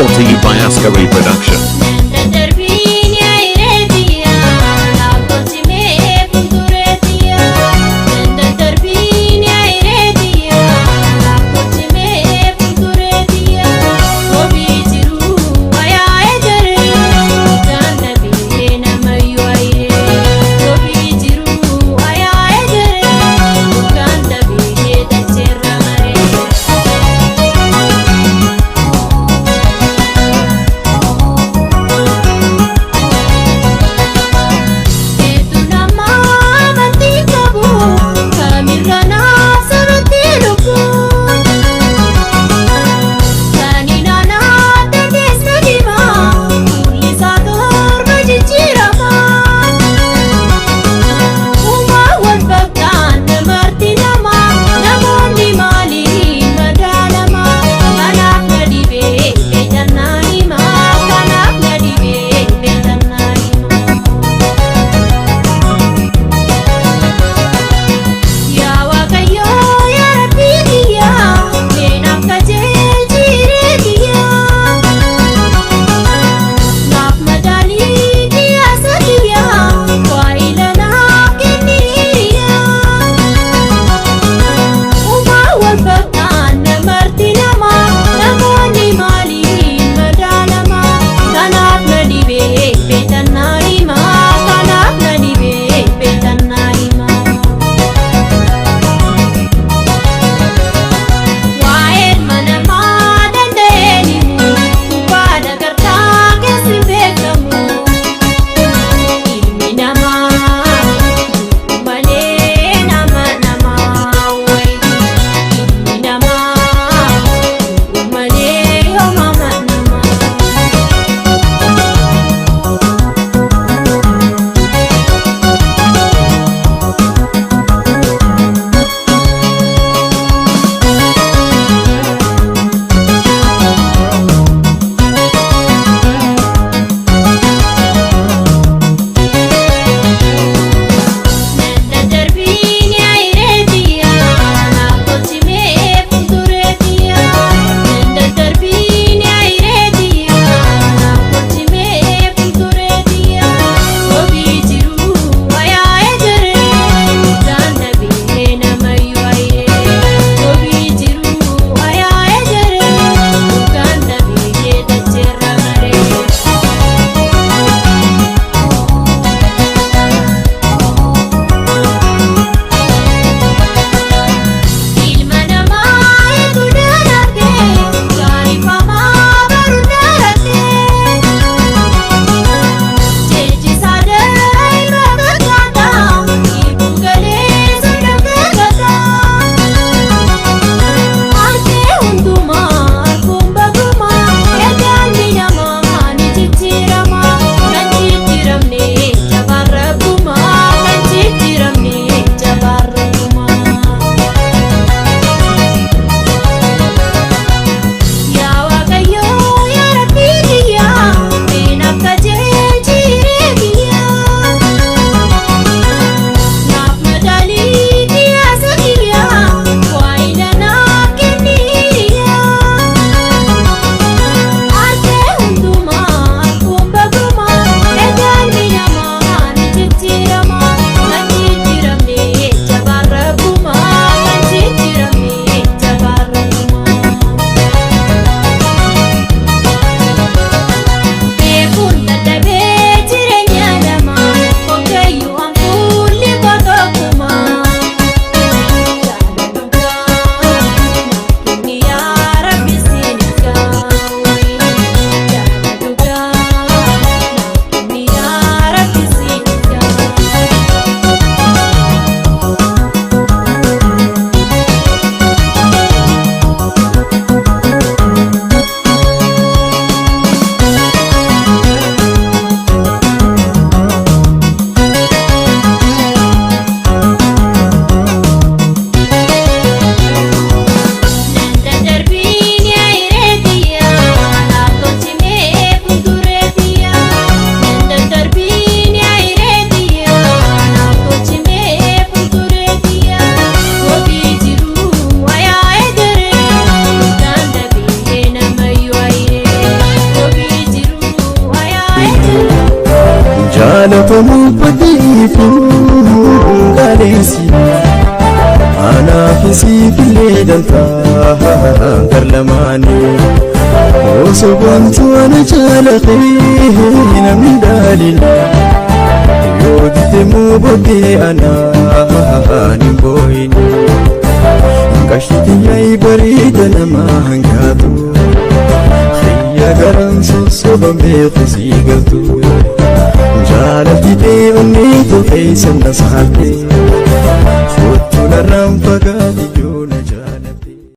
Brought to you by Ascari Production. Daddarbiin yaa'ireetiya laakkoofsimee fuuldureetiya. Daddarbiin yaa'ireetiya laakkoofsimee fuuldureetiya. Kobii jiru wayaa ejeree gaandabee namayyuu ayiree. Kobii jiru wayaa ejeree gaandabee dacheerra maree. Muufatiif gaaleessi anaaf siifillee dantaa gar lamaanii osoo boontuu ana jaalatee namni dhaalin yoo dide moo booddee anaan hin boo'in qashti yaa'ii bareeda nama hangaatu xiyya garaan sossobamee qusii galtu jaalalti ta'e onnee keessa na saalte kottu narraan fagaate yoo na jaalte.